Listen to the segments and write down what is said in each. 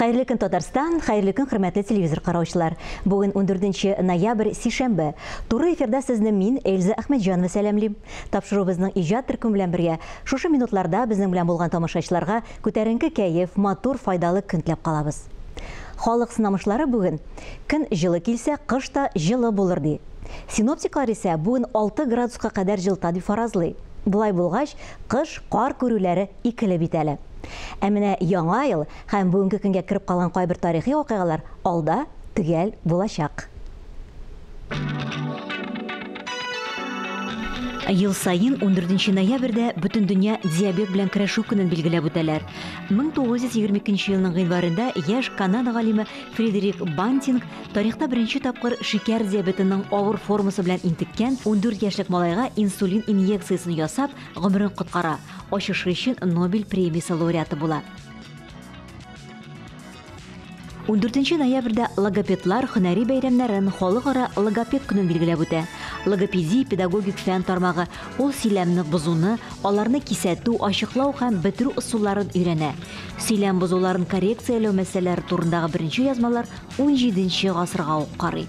Хәерле көн, Татарстан, хәерле көн, хөрмәтле телевизор караучылар. Бүген 14 ноябрь, сишәмбе. Туры эфирда сезне мин, Эльза Әхмәтҗанова, сәламлим. Тапшыруыбызның иҗат төркеме белән бергә шушы минутларда безнең белән булган тамашачыларга күтәренке кәеф, матур, файдалы көн теләп калабыз. Халык сынамышлары бүген көн җылы килсә, кыш та җылы булыр ди. Синоптиклар исә бүген 6 градуска кадәр җылыта дип фаразлый. Болай булгач, кыш кар күрүләре икеле бит әле. Ә менә Яңа ел һәм бүгенге көнгә кереп калган кайбер тарихи вакыйгалар алда төгәл булачак. Ел саен 14 ноябрьдә Бөтендөнья диабет белән көрәшү көнен билгеләп үтәләр. 1922 елның гыйнварында яшь Канада галиме Фредерик Бантинг тарихта беренче тапкыр шикәр диабетының авыр формасы белән интеккән 14 яшьлек малайга инсулин инъекциясен ясап, гомерен коткара. Ачышы өчен Нобель премиясе лауреаты була. 14 ноябрьдә логопедлар һөнәри бәйрәмнәрен, Халыкара логопед көнен билгеләп үтә. Логопедия — педагогик фән тармагы. Ул сөйләмне бозуны, аларны кисәтү, ачыклау һәм бетерү ысулларын өйрәнә. Сөйләм бозуларын коррекцияләү мәсьәләләре турындагы беренче язмалар 17 гасырга ук карый.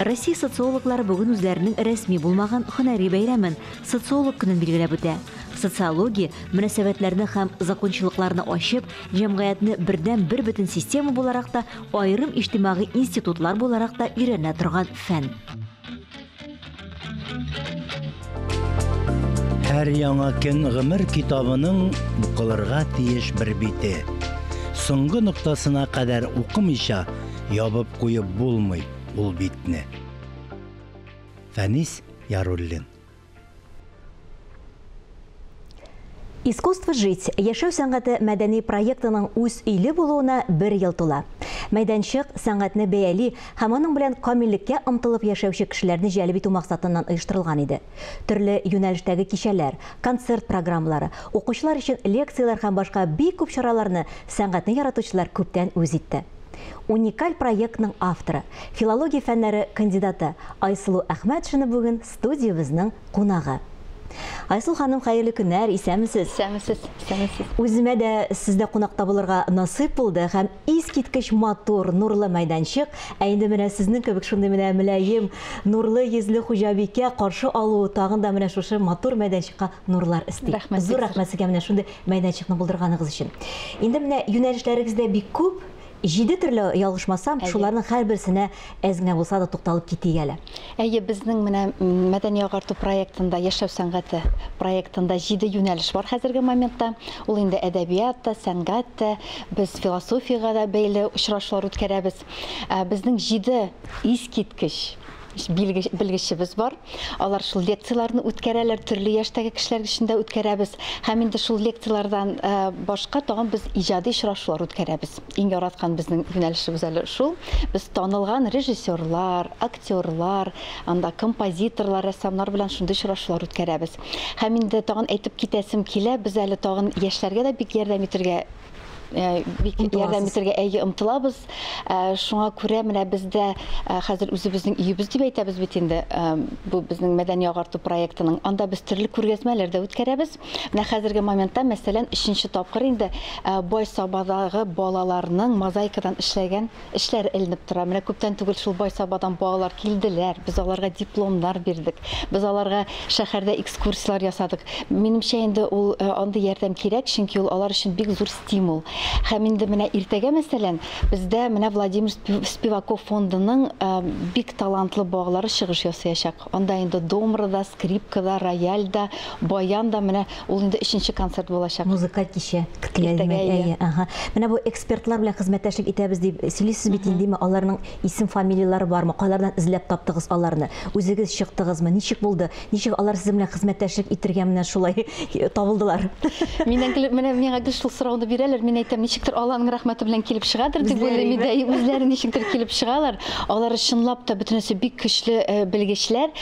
Россия социологлары бүген үзләренең рәсми булмаган һөнәри бәйрәмен, Социолог көнен билгеләп үтә. Социология, мөнәсәбәтләрне һәм закончалыкларны ачып, җәмгыятьне бердәм бер бөтен система буларак та, аерым иҗтимагый институтлар буларак та өйрәнә торган фән. Һәр яңа көн гомер китабының укылырга тиеш бер бите. Соңгы ноктасына кадәр укымыйча ябып куеп булмый ул битне. Фәнис Яруллин. Искусство жить. Яшәү сәнгате мәдәни проектының үз өйле булуына бер ел тула. Мәйданчык сәнгатьне бәяли һәм аның белән камиллеккә омтылып яшәүче кешеләрне җәлеп итү максатыннан оештырылган иде. Төрле юнәлештәге кичәләр, концерт программалары, укучылар өчен лекцияләр һәм башка бик күп чараларны сәнгатьне яратучылар күптән үз итте. Уникаль проектның авторы, филология фәннәре кандидаты Айсылу Әхмәтшина бүген студиябезнең кунагы. Айсылу ханым, хәерле көннәр, исәнмесез. Исәнмесез, исәнмесез. Үземә дә сездә кунакта булырга насыйп булды һәм искиткеч матур, нурлы мәйданчык. Ә инде менә сезнең кебек шундый менә мөлаем, нурлы йөзле хуҗабикә каршы алуы тагын да менә шушы матур мәйданчыкка нурлар өсти. Рәхмәт. Зур рәхмәт сезгә менә шундый мәйданчыкны булдырганыгыз өчен. Инде менә юнәлешләрегез дә бик күп. 7 төрле, ялгышмасам, шуларның һәрберсенә әз генә булса да тукталып китик әле. Әйе, безнең менә мәдәни агарту проектында, яшәү сәнгате проектында 7 юнәлеш бар хәзерге моментта. Ул инде әдәбият та, сәнгать тә, без философиягә дә бәйле очрашулар үткәрәбез. Безнең 7 искиткеч белгечебез бар. Алар шул лекцияләрне үткәрәләр, төрле яшьтәге кешеләр өчен дә үткәрәбез. Һәм инде шул лекцияләрдән башка тагын без иҗади очрашулар үткәрәбез. Иң яраткан безнең юнәлешебез әле шул. Без танылган режиссерлар, актерлар, анда композиторлар, рәссамнар белән шундый очрашулар үткәрәбез. Һәм инде тагын әйтеп китәсем килә, без әле тагын яшьләргә дә бик ярдәм итәргә, бик ярдәм итәргә әйе омтылабыз. Шуңа күрә менә бездә хәзер үзебезнең өебез дип әйтәбез бит инде, бу безнең мәдәни агарту проектының. Анда без төрле күргәзмәләр дә үткәрәбез. Менә хәзерге моментта, мәсәлән, 3нче тапкыр инде Бай Сабадагы балаларның мозаикадан эшләгән эшләре эленеп тора. Менә күптән түгел шул Бай Сабадан балалар килделәр. Без аларга дипломнар бирдек. Без аларга шәһәрдә экскурсияләр ясадык. Минемчә инде ул андый ярдәм кирәк, чөнки ул алар өчен бик зур стимул. Һәм инде менә иртәгә, мәсәлән, бездә менә Владимир Спиваков фондының бик талантлы балалары чыгыш ясаячак. Анда инде домрада, скрипкада, рояльда, баянда, менә ул инде 3нче концерт булачак. Музыкаль кичә көтелә, димәк, әйе, ага. Менә бу экспертлар белән хезмәттәшлек итәбез дип сөйлисез бит инде, димәк, аларның исем фамилияләре бармы? Кайлардан эзләп таптыгыз аларны? Үзегез чыктыгызмы? Ничек булды? Ничек алар сезнең белән хезмәттәшлек итергә менә шулай табылдылар? Миннән килеп, менә миңа гел шул сорауны бирәләр. Мин әйтәм, ничектер Аллаһның рәхмәте белән килеп чыгадыр дип уйлыйм. Үзләре, Үзләре ничектер килеп чыгалар. Алар чынлап та бөтенесе бик көчле белгечләр.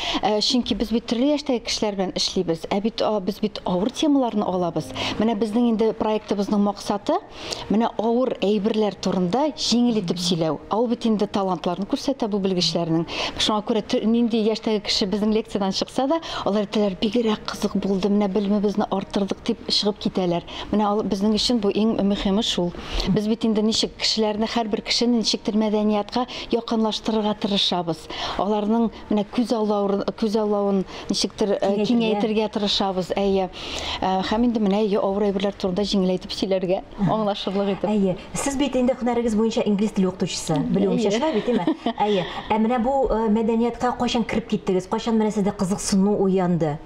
Чөнки без бит төрле яшьтәге кешеләр белән эшлибез. Ә бит без бит авыр темаларны алабыз. Менә безнең инде проектыбызның максаты менә авыр әйберләр турында җиңел итеп сөйләү. Ул бит инде талантларын күрсәтә бу белгечләрнең. Шуңа күрә нинди яшьтәге кеше безнең лекциядән чыкса да, алар әйтәләр, бигрәк кызык булды, менә белемебезне арттырдык дип чыгып китәләр. Менә безнең өчен бу иң мөһим. мөһиме шул. Без бит инде ничек кешеләрне, һәрбер кешене ничектер мәдәниятка якынлаштырырга тырышабыз. Аларның менә күз аллавын ничектер киңәйтергә тырышабыз. Әйе. Һәм инде менә авыр әйберләр турында җиңеләйтеп сөйләргә, аңлашырлык итеп. Әйе. Сез бит инде һөнәрегез буенча инглиз теле укытучысы, белүемчә, шулай бит, әйеме? Әйе. Ә менә бу мәдәниятка кайчан кереп киттегез? Кайчан менә сездә кызыксыну уянды?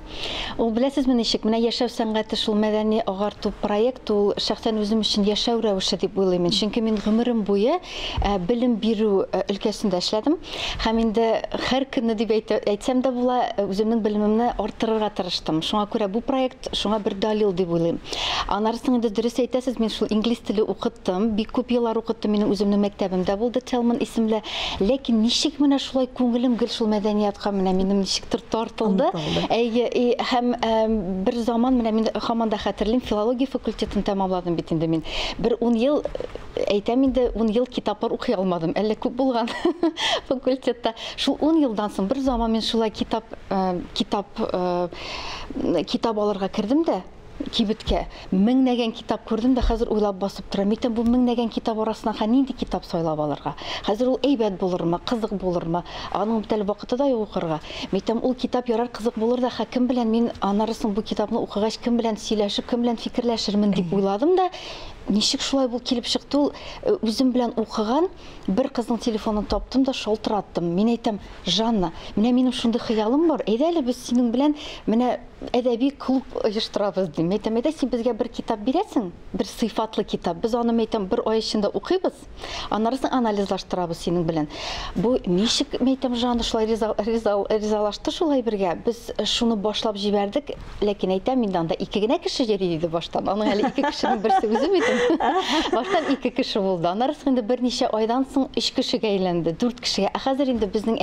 Ул беләсезме ничек? Менә яшәү сәнгате шул мәдәни агарту проект, ул шәхсән үзем өчен яшәү рәвеше дип уйлыйм. Чөнки мин гомерем буе белем бирү өлкәсендә эшләдем. Һәм инде һәр көнне дип әйтсәм дә була, үземнең белемемне арттырырга тырыштым. Шуңа күрә бу проект шуңа бер далил дип уйлыйм. Аннары инде дөрес әйтәсез, мин шул инглиз теле укыттым, бик күп еллар укыттым, минем үземнең мәктәбемдә булды Телман исемле. Ләкин ничек менә шулай күңелем гел шул мәдәниятка менә минем ничектер тартылды. Әйе, һәм бер заман менә мин һаман да хәтерлим, филология факультетын тәмамладым бит инде мин. Бер 10 ел әйтәм инде, 10 ел китаплар укый алмадым. Әллә күп булган факультетта. Шул 10 елдан соң бер заман мин шулай китап алырга кердем дә кибеткә. Меңнәгән китап күрдем дә хәзер уйлап басып торам. Әйтәм, бу меңнәгән китап арасыннан нинди китап сайлап алырга? Хәзер ул әйбәт булырмы, кызык булырмы? Аның бит әле вакыты да юк укырга. Әйтәм, ул китап ярар, кызык булыр да, кем белән мин аннары соң бу китапны укыгач, кем белән сөйләшеп, кем белән фикерләшермен дип уйладым да, ничек шулай бу килеп чыкты ул, үзем белән укыган бер кызның телефонын таптым да шалтыраттым. Мин әйтәм, Жанна, менә минем шундый хыялым бар. Әйдә әле без синең белән менә әдәби клуб оештырабыз дим. Әйтәм, әйдә син безгә бер китап бирәсең, бер сыйфатлы китап. Без аны әйтәм, бер ай эчендә укыйбыз, аннары соң анализлаштырабыз синең белән. Бу ничек, әйтәм, Жанна шулай ризалашты шулай бергә. Без шуны башлап җибәрдек, ләкин әйтәм, инде анда ике генә кеше йөри иде баштан. Аның әле ике кешенең берсе үзем идем. Баштан ике кеше булды. Аннары соң инде берничә айдан соң 3 кешегә әйләнде, 4 кешегә. Ә хәзер инде безнең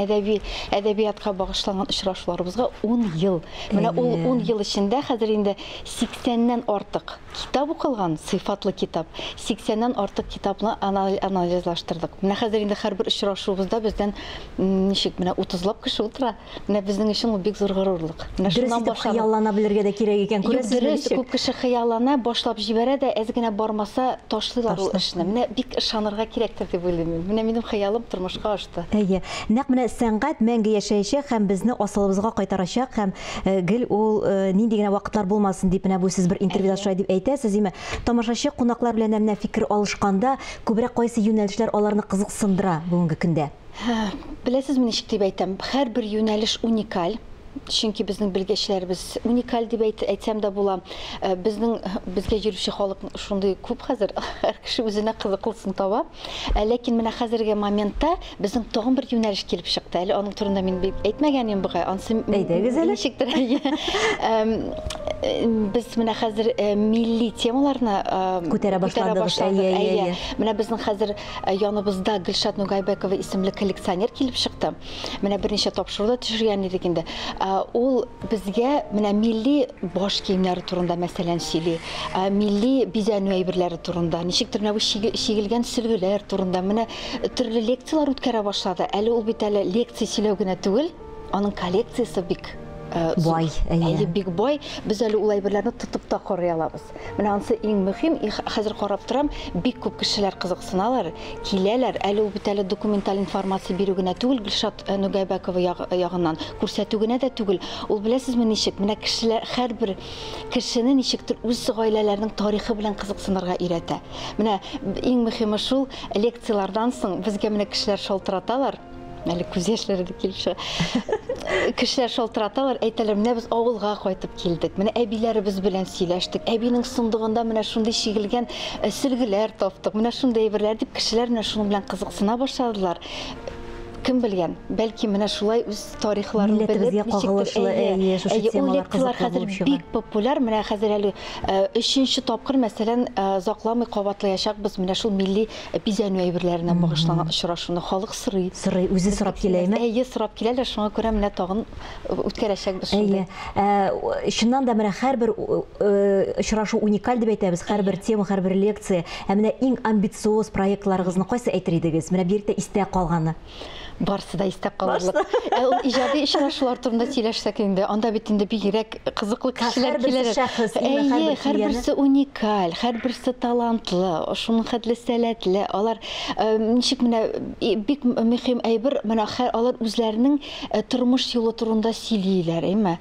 әдәбиятка багышланган очрашуларыбызга 10 ел. Менә ул 10 ел эчендә хәзер инде 80-нән артык китап укылган, сыйфатлы китап. 80-нән артык китапны анализлаштырдык. Менә хәзер инде һәрбер очрашуыбызда бездән ничек менә 30лап кеше утыра. Менә безнең өчен ул бик зур горурлык. Менә шуннан башлап хыяллана белергә дә кирәк икән, күрәсезме? Дөрес, күп кеше хыяллана, башлап җибәрә дә, әз генә бармаса ташлыйлар ул эшне. Менә бик ышанырга кирәктер дип уйлыйм мин. Менә минем хыялым тормышка ашты. Әйе, нәкъ менә сәнгать мәңге яшәячәк һәм безне асылыбызга кайтарачак һәм гел ул нинди генә вакытлар булмасын дип менә бу сез бер интервьюда шулай дип әйтәсез, име? Тамашачы кунаклар белән менә фикер алышканда күбрәк кайсы юнәлешләр аларны кызыксындыра бүгенге көндә? Беләсезме, ничек дип әйтәм, һәрбер юнәлеш уникаль. Чөнки безнең белгечләребез уникаль дип әйтсәм дә була. Безнең безгә йөрүче халык шундый күп хәзер, һәр кеше үзенә кызыклысын таба. Ләкин менә хәзерге моментта безнең тагын бер юнәлеш килеп чыкты. Әле аның турында мин бик әйтмәгән идем бугай. Ансы әйдәгез әле. Ничектер. Без менә хәзер милли темаларны күтәрә башладык. Әйе. Менә безнең хәзер яныбызда Гөлшат Нугайбекова исемле коллекционер килеп чыкты. Менә берничә тапшыруда төшергән идек инде. Ул безгә менә милли баш киемнәре турында мәсәлән сөйли, милли бизәнү әйберләре турында, ничектер менә бу чигелгән сөлгеләр турында менә төрле лекцияләр үткәрә башлады. Әле ул бит әле лекция сөйләү генә түгел, аның коллекциясе бик бай, әйе, бик бай. Без әле ул әйберләрне тотып та карый алабыз. Менә ансы иң мөһим, хәзер карап торам, бик күп кешеләр кызыксыналар, киләләр. Әле ул бит әле документаль информация бирү генә түгел, Гөлшат Нугайбекова ягыннан күрсәтү генә дә түгел. Ул беләсезме ничек? Менә кешеләр, һәрбер кешене ничектер үз гаиләләренең тарихы белән кызыксынырга өйрәтә. Менә иң мөһиме шул, лекцияләрдән соң безгә менә кешеләр шалтыраталар. Әле күз яшьләре дә килеп чыга. Кешеләр шалтыраталар, әйтәләр, менә без авылга кайтып килдек, менә әбиләребез белән сөйләштек, әбинең сындыгында менә шундый чигелгән сөлгеләр таптык, менә шундый әйберләр дип кешеләр менә шуның белән кызыксына башладылар. Кем белгән, бәлки менә шулай үз тарихларын белеп, ничектер, әйе, ул лекцияләр хәзер бик популяр. Менә хәзер әле 3нче тапкыр, мәсәлән, озакламый кабатлаячакбыз менә шул милли бизәнү әйберләренә багышланган очрашуны. Халык сорый. Сорый, үзе сорап киләме? Әйе, сорап киләләр, шуңа күрә менә тагын үткәрәчәкбез шундый. Әйе, чыннан да менә һәрбер очрашу уникаль дип әйтәбез, һәрбер тема, һәрбер лекция. Ә менә иң амбициоз проектларыгызны кайсы әйтер идегез? Менә бигрәк тә истә калганы. Барсы да истә калырлык. Ул иҗади очрашулар турында сөйләшсәк инде, анда бит инде бигрәк кызыклы кешеләр килә. Әйе, һәрберсе уникаль, һәрберсе талантлы, шуның хәтле сәләтле. Алар ничек менә бик мөһим әйбер, менә алар үзләренең тормыш юлы турында сөйлиләр, әйме?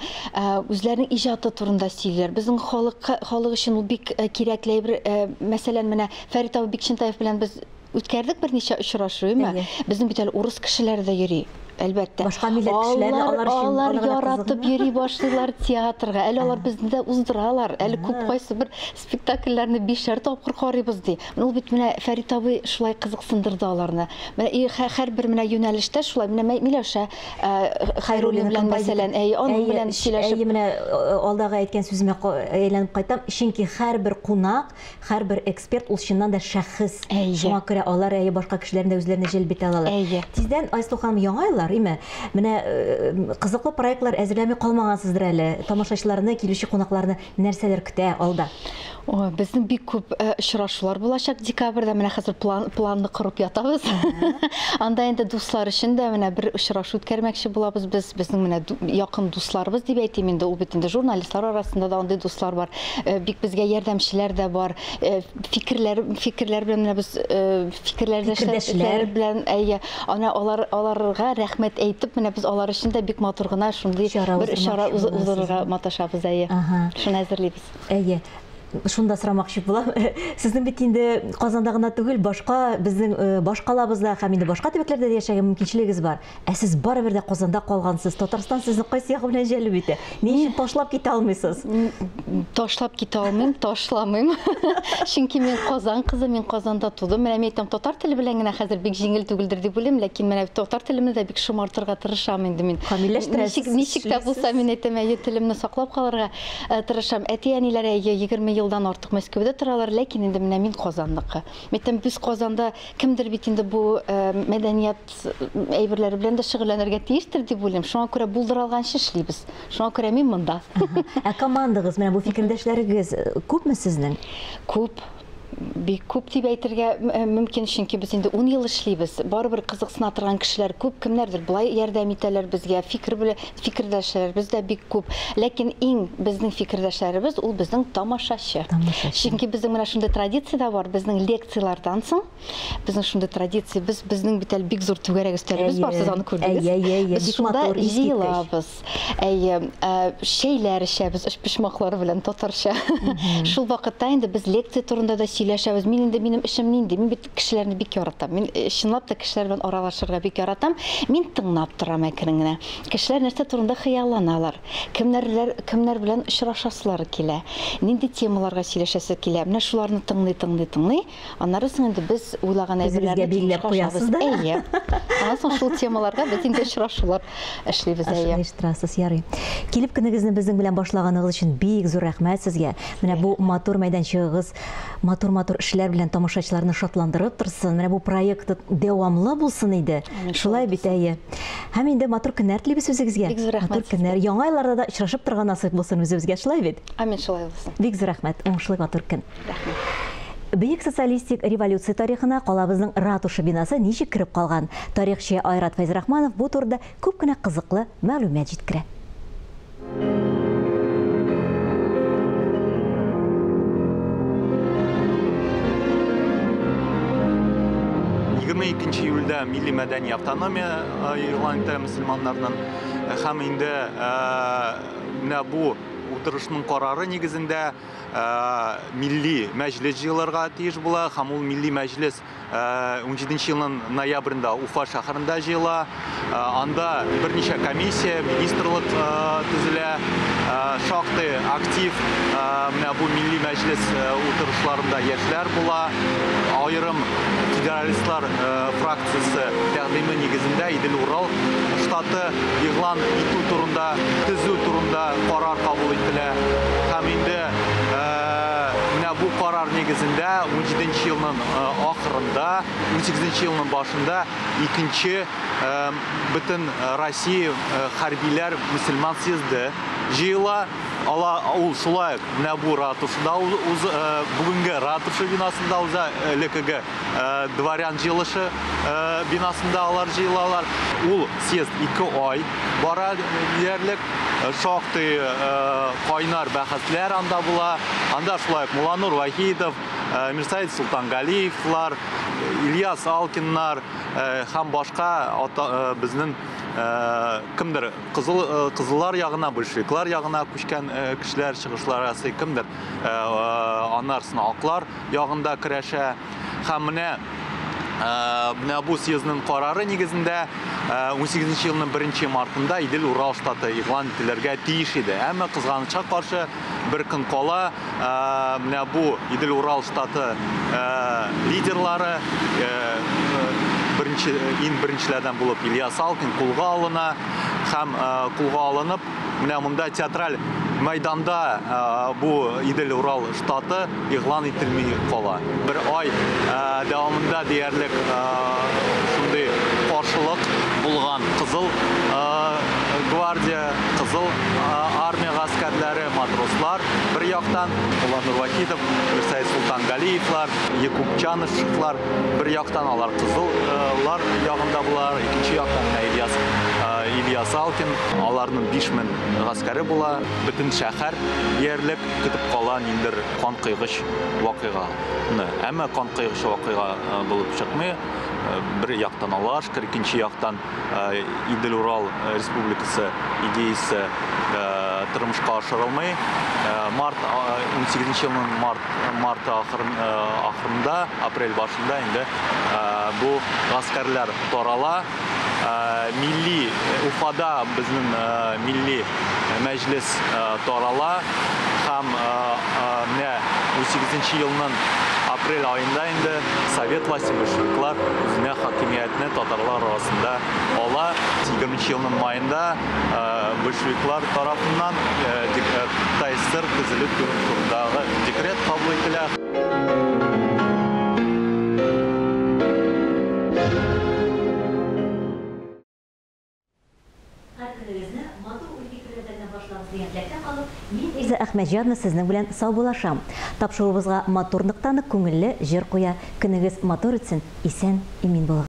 Үзләренең иҗаты турында сөйлиләр. Безнең халык өчен ул бик кирәкле әйбер. Мәсәлән, менә Фәрит абый Бикчәнтаев белән без үткәрдек берничә очрашу, әйме? Безнең бит әле урыс кешеләре дә йөри, әлбәттә. Башка милләт кешеләре алар өчен алар яратып йөри башлыйлар театрга. Әле алар безне дә уздыралар. Әле күп кайсы бер спектакльләрне 5-шәр тапкыр карыйбыз ди. Ул бит менә Фәрит абый шулай кызыксындырды аларны. Менә һәрбер менә юнәлештә шулай. Менә Миләүшә Хәйруллина белән мәсәлән, әй, аның белән сөйләшеп. Әйе, менә алдагы әйткән сүземә әйләнеп кайтам. Чөнки һәрбер кунак, һәрбер эксперт ул чыннан да шәхес. Шуңа күрә алар әйе башка кешеләрне дә үзләренә җәлеп итә алалар. Тиздән Айсылу ханым яңа еллар, име? Менә кызыклы проектлар әзерләми калмагансыздыр әле. Тамашачыларны, килүче кунакларны нәрсәләр көтә алда? Безнең бик күп очрашулар булачак декабрьдә. Менә хәзер планны корып ятабыз. Анда инде дуслар өчен дә менә бер очрашу үткәрмәкче булабыз без. Безнең менә якын дусларыбыз дип әйтим инде, ул бит инде журналистлар арасында да андый дуслар бар. Бик безгә ярдәмчеләр дә бар. Фикерләр белән менә без фикерләрдәшләр белән әйе, ана аларга рәхмәт әйтеп, менә без алар өчен дә бик матур гына шундый бер чара уздырырга маташабыз, әйе. Шуны әзерлибез. Әйе. Шунда сорамакчы булам. Сезнең бит инде Казанда гына түгел, башка безнең башкалабызда һәм инде башка төбәкләрдә дә яшәгән мөмкинчелегегез бар. Ә сез барыбер дә Казанда калгансыз. Татарстан сезне кайсы ягы белән җәлеп итә? Ни өчен ташлап китә алмыйсыз? Ташлап китә алмыйм, ташламыйм. Чөнки мин Казан кызы, мин Казанда тудым. Менә мин әйтәм, татар теле белән генә хәзер бик җиңел түгелдер дип уйлыйм, ләкин менә татар телемне дә бик шомартырга тырышам инде мин. Камилләштерәсез. Ничек тә булса мин әйтәм, әйе, телемне саклап калырга тырышам. Әти-әниләр әйе 20 елдан артык Мәскәүдә торалар, ләкин инде менә мин Казанныкы. Әйтәм, без Казанда кемдер бит инде бу мәдәният әйберләре белән дә шөгыльләнергә тиештер дип уйлыйм. Шуңа күрә булдыра алганчы эшлибез. Шуңа күрә мин монда. Ә командагыз, менә бу фикердәшләрегез күпме сезнең? Күп. Бик күп дип әйтергә мөмкин, чөнки без инде 10 ел эшлибез. Барыбер кызыксына торган кешеләр күп, кемнәрдер былай ярдәм итәләр безгә, фикердәшләребез дә бик күп. Ләкин иң безнең фикердәшләребез ул безнең тамашачы. Чөнки безнең менә шундый традиция дә бар, безнең лекцияләрдән соң, безнең шундый традиция, безнең бит әле бик зур түгәрәк өстәлебез бар, сез аны күрдегез. Без шунда җыелабыз. Әйе, чәйләр эчәбез, өчпочмаклар белән татарча. Шул вакытта инде без лекция турында да сөйләшәбез. Мин инде минем эшем нинди? Мин бит кешеләрне бик яратам. Мин чынлап та кешеләр белән аралашырга бик яратам. Мин тыңлап торам әкрен генә. Кешеләр нәрсә турында хыялланалар? Кемнәр белән очрашасылары килә? Нинди темаларга сөйләшәсе килә? Менә шуларны тыңлый, тыңлый, тыңлый. Аннары соң инде без уйлаган әйберләрне билгеләп куясыз да. Әйе. Аннан соң шул темаларга без инде очрашулар эшлибез, әйе. Оештырасыз, ярый. Килеп көнегезне безнең белән башлаганыгыз өчен бик зур рәхмәт сезгә. Менә бу матур мәйданчыгыгыз матур-матур эшләр белән тамашачыларны шатландырып торсын. Менә бу проект дәвамлы булсын иде. Шулай бит, әйе. Һәм инде матур көннәр телибез үзегезгә. Бик зур рәхмәт. Матур көннәр. Яңа елларда да очрашып торган насыйп булсын үзебезгә, шулай бит? Амин, шулай булсын. Бик зур рәхмәт. Уңышлы матур көн. Рәхмәт. Бөек социалистик революция тарихына калабызның ратуша бинасы ничек кереп калган? Тарихчы Айрат Фәйзрахманов бу турыда күп кенә кызыклы мәгълүмат җиткерә. 22 июльдә милли мәдәни автономия игълан итә мөселманнарның һәм инде менә бу утырышның карары нигезендә милли мәҗлес җыелырга тиеш була һәм ул милли мәҗлес 17 елның ноябрендә Уфа шәһәрендә җыела. Анда берничә комиссия, министрлык төзелә. Шактый актив менә бу милли мәҗлес утырышларында яшьләр була. Аерым федералистлар фракциясе тәкъдиме нигезендә Идел-Урал штаты игълан итү турында, төзү турында карар кабул ителә. Һәм инде менә бу карар нигезендә 17 елның ахырында, 18 елның башында икенче бөтен Россия хәрбиләр мөселман съезды җыела. Ала ул шулай менә бу ратушада бүгенге ратуша бинасында уза, элеккеге дворян җыелышы бинасында алар җыелалар. Ул съезд 2 ай бара диярлек. Шактый кайнар бәхәсләр анда була. Анда шулай ук Мулланур Вахитов, Мирсаид Султангалиевлар, Ильяс Алкиннар һәм башка безнең кемдер кызыллар ягына, большевиклар ягына күчкән кешеләр чыгышлар ясый, кемдер аннарсын аклар ягында көрәшә. Һәм менә бу съездның карары нигезендә 18 елның 1 мартында Идел-Урал штаты игълан ителергә тиеш иде. Әмма кызганычка каршы бер көн кала менә бу Идел-Урал штаты лидерлары иң беренчеләрдән булып Ильяс Алкин кулга алына һәм кулга алынып, менә монда театраль мәйданда бу Идел-Урал штаты игълан ителми кала. Бер ай дәвамында диярлек шундый каршылык булган Кызыл гвардия, Кызыл армия гаскәрләре, матрослар бер яктан, Мулланур Вахитов, Мирсаид Султангалиевлар, Якуб Чанышевлар бер яктан, алар кызыллар ягында булар, икенче яктан Ильяс Алкин, аларның 5000 гаскәре була. Бөтен шәһәр диярлек көтеп кала ниндер канкыйгыч вакыйганы. Әмма канкыйгыч вакыйга булып чыкмый. Бер яктан Алашкар, икенче яктан Идел-Урал республикасы идеясы тормышка ашырылмый. Март 18 елның марты ахырында, апрель башында инде бу гаскәрләр тарала. Милли Уфада безнең милли мәҗлес тарала һәм менә 18 елның апрель айында инде совет власте большевиклар үзенә хакимиятне татарлар арасында ала. 20 елның майында большевиклар тарафыннан ТАССР төзелү турындагы декрет кабул ителә. Эльза Әхмәтҗанова сезнең белән саубуллашам. Тапшыруыбызга матур ныктаны күңелле җыр куя. Көнегез матур үтсен, исән, имин булыгыз.